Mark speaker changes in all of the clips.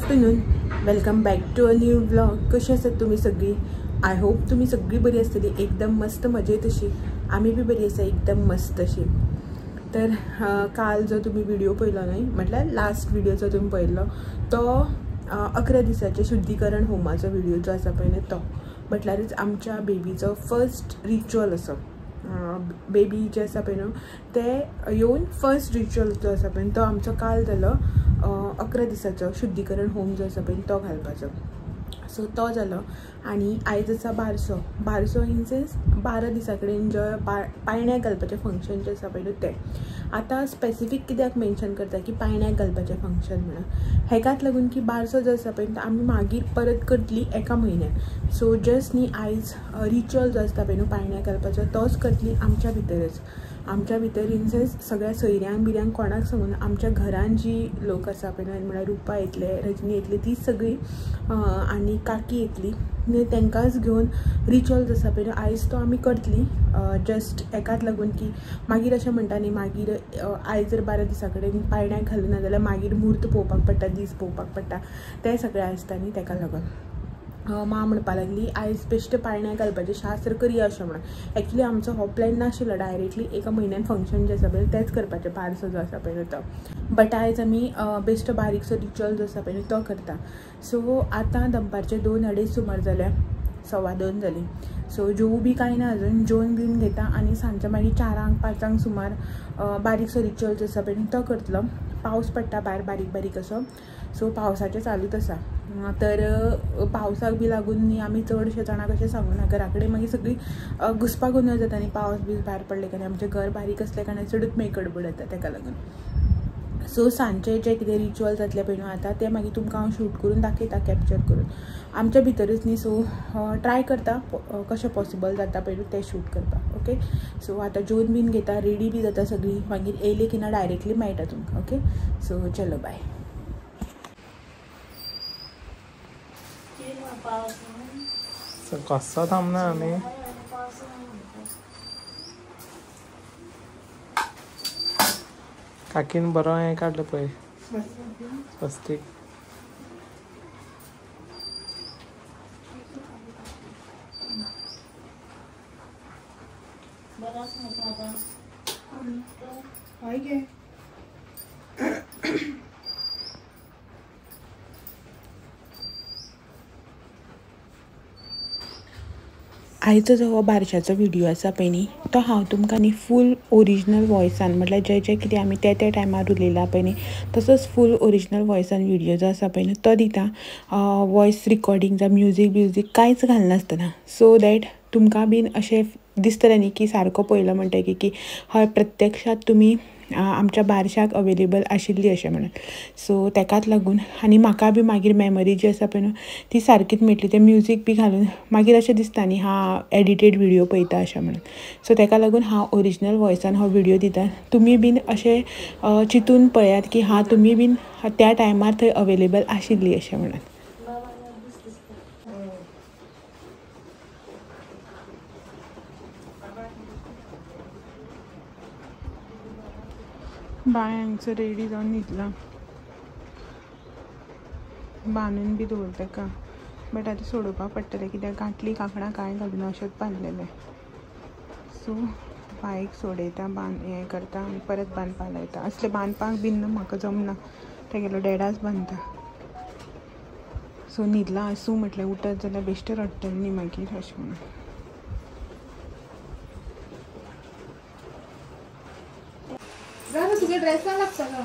Speaker 1: Afternoon, welcome back to a new vlog. कशी आसात तुमी सगळी? I hope तुमी सगळी बरी आसतली, एकदम मस्त मजेत अशी. आमी बी बरी आसा, एकदम मस्त अशी. तर काल जो तुमी व्हिडिओ पळयलो न्हय, म्हटल्यार लास्ट व्हिडिओ जो तुमी पळयल्लो तो 11 दिसाचे शुद्धीकरण होमाचो व्हिडिओ जो आसा पळय न्हय, तो म्हटल्यारच आमच्या बेबीचो फर्स्ट रिच्युअल असो. बेबी जे आसा पळय न्हू ते येवन फर्स्ट रिच्युअल जो आसा पळय तो आमचो काल जालो. 11 दिसाचो शुद्धीकरण होम जो आसा पळय तो घालपाचो. सो तो जालो आनी आयज आसा बारसो. बारसो इन सेन्स 12 दिसा कडेन जो पायण्याक घालपाचें फंक्शन जें आसा पळय न्हू तें. आतां स्पेसिफीक कित्याक मेन्शन करता की पायण्याक घालपाचें फंक्शन म्हणून, हेकाच लागून की बारसो जो आसा पळय तो आमी मागीर परत करतली एका म्हयन्यान. सो जस्ट न्ही आयज रिच्युअल जो आसता पळय न्हू पायण्याक घालपाचो तोच करतली आमच्या भितरच. आमच्या भितर इन सेन्स सगळ्या सोयऱ्यांक बिऱ्यांक कोणाक सांगून आमच्या घरान जी लोक आसा पळय न्हू, म्हळ्यार रुपा येतले, रजनी येतली, ती सगळी आनी काकी येतली, तांकांच घेवन रिच्युअल जो आसा पळय न्हू आयज तो आमी करतली. जस्ट एकाच लागून की मागीर अशें म्हणटा न्ही, मागीर आयज जर 12 दिसा कडेन पायण्याक घालूं ना जाल्यार मागीर म्हूर्त पळोवपाक पडटा, दीस पळोवपाक पडटा, तें सगळें आसता न्ही. तेका लागून माँ म्हणपाक लागली आयज बेश्टें पायण्याक घालपाचें शास्त्र करया अशें म्हणून. एक्चुली आमचो हो प्लॅन नाशिल्लो, डायरेक्टली एका म्हयन्यान फंक्शन जें आसा पळय तेंच करपाचें, बारसो जो आसा पळय तो. बट आयज आमी बेश्टो बारीकसो रिच्युअल जो आसा पळय तो करता. सो आतां दनपारचे 2-2.5 सुमार जाल्या, 2:15 जाली. सो जेवू बी कांय ना अजून, जेवन बीन घेता आनी सांजचे मागीर 4-5 सुमार बारीकसो रिच्युअल जो आसा पळय तो करतलो. पावस पडटा भायर बारीक बारीक असो, सो पावसाचें चालूच आसा. तर पावसाक बी लागून न्ही आमी चडशे जाणां कशें सांगूना, घरा कडेन मागीर सगळी घुसपा गोंदळ जाता न्ही, पावस बीस भायर पडले कारणान. आमचें घर बारीक आसल्या कारणान चडूच मागीर गडबड जाता तेका लागून. सो सांजचे जे कितें रिच्युअल जातले पळय न्हू आतां ते मागीर तुमकां हांव शूट करून दाखयता, कॅप्चर करून आमच्या भितरूच न्ही. सो ट्राय करता कशें पॉसिबल जाता पळय न्हू तें शूट करपाक. ओके, सो आतां जेवन बीन घेता, रेडी बी जाता सगळी, मागीर येयली की ना डायरेक्टली मेळटा तुमकां. ओके, सो चलो बाय.
Speaker 2: कसो थांबना आमी काकीन बरो हें काडलें पळय स्वस्तीक.
Speaker 1: हय गे. आयचो जो हो बारशाचो व्हिडिओ आसा पळय न्ही तो हांव तुमकां न्ही फूल ओरिजिनल वॉयसान, म्हटल्यार जे जे कितें आमी त्या त्या टायमार उलयला पळय न्ही तसोच फूल ओरिजिनल वॉयसान व्हिडिओ जो आसा पळय न्ही तो दिता. वॉयस रिकॉर्डिंग जावं म्युजीक ब्युजीक कांयच घालनासतना, सो that तुमकां बीन अशें दिसतलें न्ही की सारको पळयलो म्हणटकीर की हय प्रत्यक्षात तुमी आमच्या बारशाक अवेलेबल आशिल्ली अशें म्हणून. सो तेकाच लागून आनी म्हाका बी मागीर मेमरी जी आसा पळय न्हू ती सारकीच मेळटली, तें म्युजीक बी घालून मागीर अशें दिसता न्ही हा एडिटेड व्हिडिओ पळयता अशें म्हणून. सो तेका लागून हांव ओरिजिनल वॉयसान हो व्हिडिओ दिता. तुमी बीन अशें चिंतून पळयात की हा तुमी बीन त्या टायमार थंय अवेलेबल आशिल्ली अशें म्हणून. बाय हांगसर रेडी जावन न्हिदलां, बांदून बी दवरता ताका, बट आतां सोडोवपाक पडटलें कित्याक गांठली कांकणां कांय घालूना अशेंच बांदलेलें. सो बायक सोडयता, बांद हें करता आनी परत बांदपाक लायता. असलें बांदपाक बीन म्हाका जमना, तेगेलो डॅडाच बांदता. सो न्हिदलां आसूं म्हटलें, उठत जाल्यार बेश्टें रडटलें न्ही मागीर अशें म्हणून.
Speaker 3: तुगे ड्रेसा लागतलो.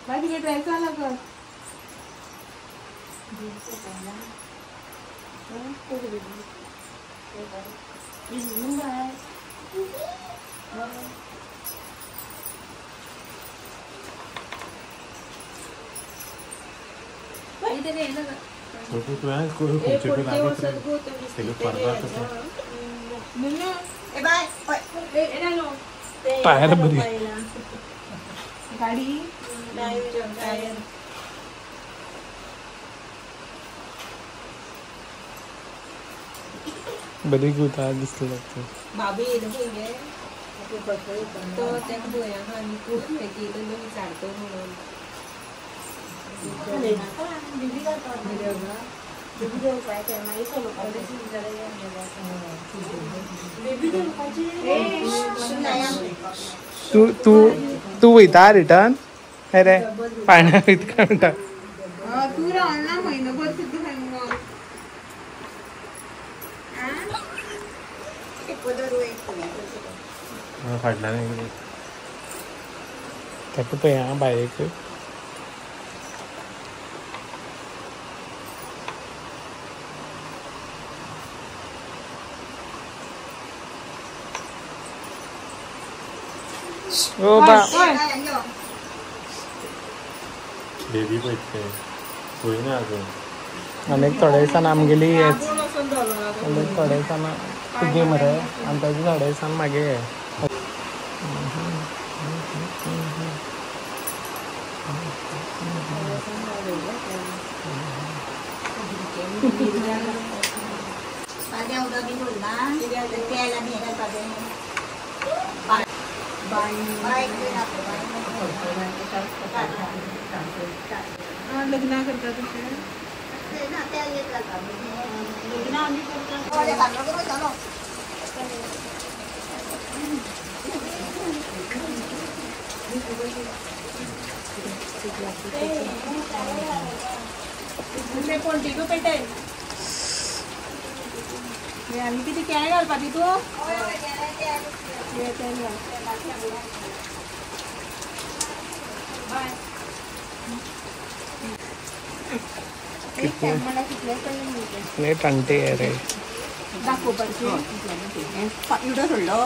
Speaker 3: बाय तुगे ड्रेसा लागत.
Speaker 2: टायर बरी
Speaker 1: गाडी
Speaker 2: बरी गुता दिसली लागते.
Speaker 4: बाबू येयलो पळय गे तो तेका भंय आहा आनी तूं येयलो विचारतो म्हणून.
Speaker 2: तू तू तू वयता रिटर्न अरे पाण्या वयता काय म्हणटा
Speaker 1: तू रावना म्हयनोभर सुद्दां खंय मुगो.
Speaker 5: फाटल्यान
Speaker 2: ताका पळय आं बायक. ओ बा
Speaker 5: बेबी पळयता पळयना अजून.
Speaker 2: आनी थोड्या दिसान आमगेली हेच आनी थोड्या दिसान तुगे मरे आनी ताजे थोड्या दिसान मागे.
Speaker 1: लग्न करता तशें
Speaker 3: कोणती पेटय आनी कितें केळें घालपाची तूं?
Speaker 2: कितने टंटे आहे रे.
Speaker 1: दाखोवपाची
Speaker 4: इवडो सोडलो.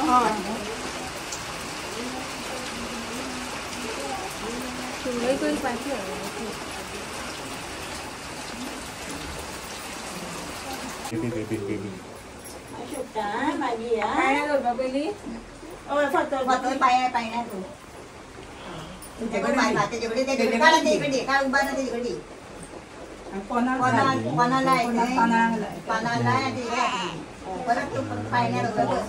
Speaker 5: बेबी बेबी बेबी
Speaker 3: पायण्या दवरपा पयलीं.
Speaker 4: पांया पायण्या तूं तेजेकडे काड तेजेकडे काड उबा ना तेजेकडे कोणाला पानाला परत तूं पायण्यार
Speaker 5: सगळं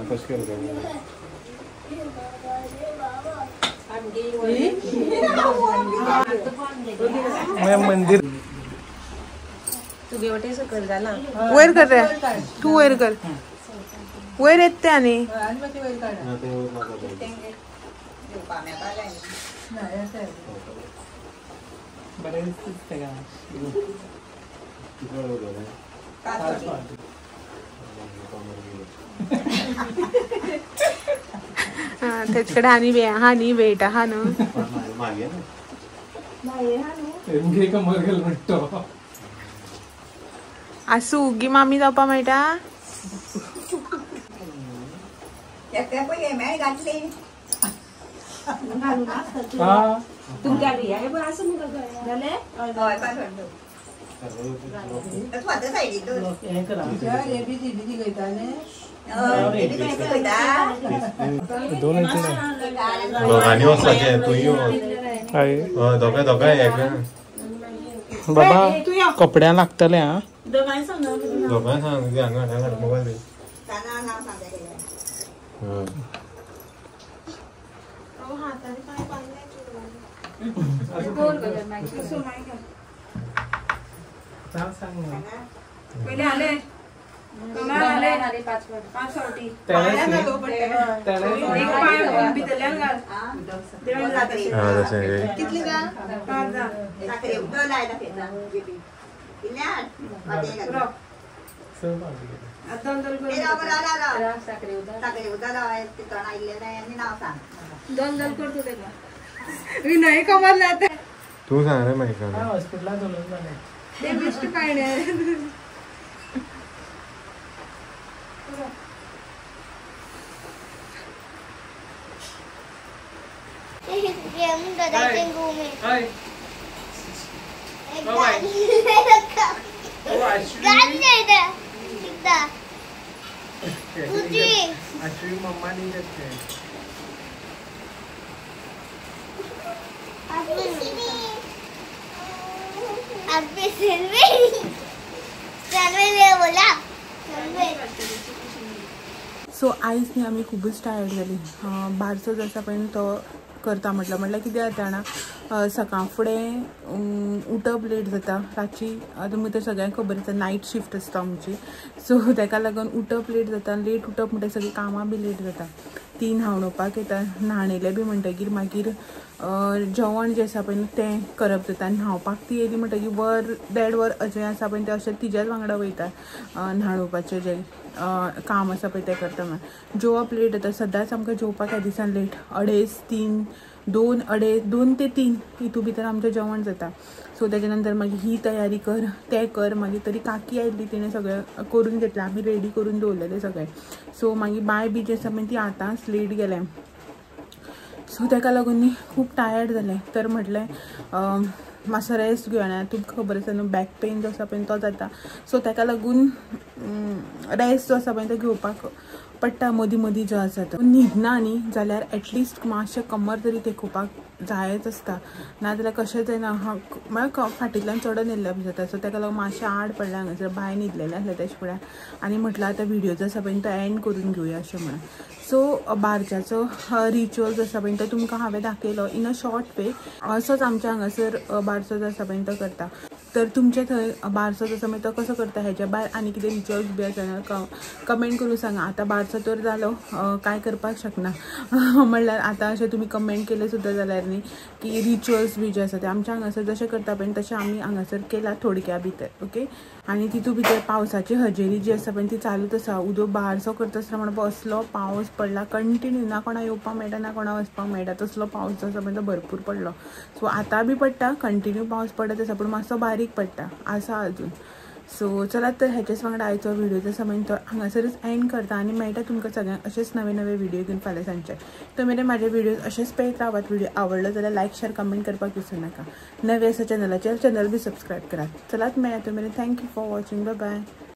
Speaker 5: कशें केलें.
Speaker 2: मंदिर
Speaker 4: तुगे वटेन सकयल जाला.
Speaker 1: वयर कर रे तूं वयर कर. वयर येत ते आनी
Speaker 2: बरें दिसता का?
Speaker 1: तेचे कडेन आनी वेळ आहा न्ही वेट आहा न्हू. आसूं उगी मामी जावपा मेळटा.
Speaker 5: दोगांनी वचपाचें तूं यो. दोगां दोगां
Speaker 2: बाबा कपड्यां लागतले आं.
Speaker 5: दोगांय सांग हांगा हांगा मोबायल.
Speaker 4: दोन दोन करतो तेका.
Speaker 3: विनय खबर ना
Speaker 5: तूं सांग रे मागीर
Speaker 2: हॉस्पिटलान चलोवन जालें
Speaker 3: ते बेश्ट काडले
Speaker 2: मम्मा नहीं करते
Speaker 1: सो आयज न्ही आमी खुबूच टायर्ड जाली. बारसो जो आसा पळय तो करता म्हटलं म्हटल्यार कितें जाता जाणा सकाळ फुडें उठप लेट जाता रातची तुमकां तर सगळ्यांक खबर आसा नायट शिफ्ट आसता आमची. सो ताका लागून उठप लेट जाता लेट उठप म्हणटा सगळीं कामां बी लेट जाता. ती न्हाणोवपाक येता न्हाणयलें बी म्हणटगीर मागीर जेवण जें आसा पळय तें करप जाता. न्हांवपाक ती येयली म्हणटगीर वर देड वर अशें आसा पळय तें अशें तिज्याच वांगडा वयता न्हाणोवपाचें जें काम आसा पळय तें करता. म्हणल्यार जेवप लेट जाता सदांच आमकां जेवपाक ह्या दिसान लेट 2.5 3 2 2.5 2 ते 3 हितू भितर आमचें जेवण जाता. सो तेच्या नंतर मागीर ही तयारी कर तें कर मागीर तरी काकी आयिल्ली तिणें सगळें करून घेतलें आमी रेडी करून दवरलेलें सगळें. सो मागीर बाय बी जी आसा पळय ती आतांच लेट गेलें. सो ताका लागून न्ही खूब टायर्ड जालें. तर म्हटलें मातसो रेस्ट घेवया तुमकां खबर आसा न्हू बॅक पेन जो आसा पळय तो जाता. सो ताका लागून रेस्ट जो आसा पळय तो घेवपाक पडटा मदीं मदीं जो आसा तो. न्हिदना न्ही जाल्यार एटलिस्ट मातशें कमर तरी तेकोवपाक जायच आसता नाजाल्यार कशें जायना म्हळ्यार फाटींतल्यान चडोन येयल्ल्या भशेन जाता. सो ताका लागून मातशें आड पडलें हांगासर बाय न्हिदलेलें आसलें तेजे फुडें आनी म्हटल्यार आतां व्हिडियो जो आसा पळय तो एंड करून घेवया अशें म्हणून. सो बारच्याचो रिच्युअल जो आसा पळय तो तुमकां हांवें दाखयलो इन अ शॉर्ट वे. असोच आमच्या हांगासर बारसो जो आसा पळय तो करता. तर तुमच्या थंय बारसो जो आसा पळय तो कसो करता हेज्या भायर आनी कितें रिच्युअल्स बी आसा जाल्यार कमेंट करून सांगा. आतां बारसो तर जालो कांय करपाक शकना म्हणल्यार आतां अशें तुमी कमेंट केलें सुद्दां जाल्यार न्ही की रिच्युअल्स बी जे आसा ते आमच्या हांगासर जशें करता पळय तशें आमी हांगासर केला थोडक्या भितर. ओके आनी तितू भितर पावसाची हजेरी जी आसा पळय ती चालूच आसा. उदो बारसो करता आसतना म्हणपाक असलो पावस पडला कंटिन्यू ना कोणा येवपाक मेळटा ना कोणा वचपाक मेळटा तसलो पावस जो आसा पळय तो भरपूर पडलो. सो आतां बी पडटा कंटिन्यू पावस पडत आसा पूण मातसो बारीक पडटा आसा अजून. सो चलात तर हेच्याच वांगडा आयचो व्हिडिओ जो आसा पळय तो हांगासरच एंड करता आनी मेळटा तुमकां सगळ्यांक अशेच नवे नवे व्हिडिओ घेवन फाल्यां सांजचे. तो मेरेन म्हाजे व्हिडियोज अशेच पळयत रावात. व्हिडिओ आवडलो जाल्यार लायक शेअर कमेंट करपाक विसरू नाका. नवे आसा चॅनलाचेर चॅनल बी सबस्क्रायब करात. चलात मेळ्या तो मेरेन thank you for watching. Bye bye.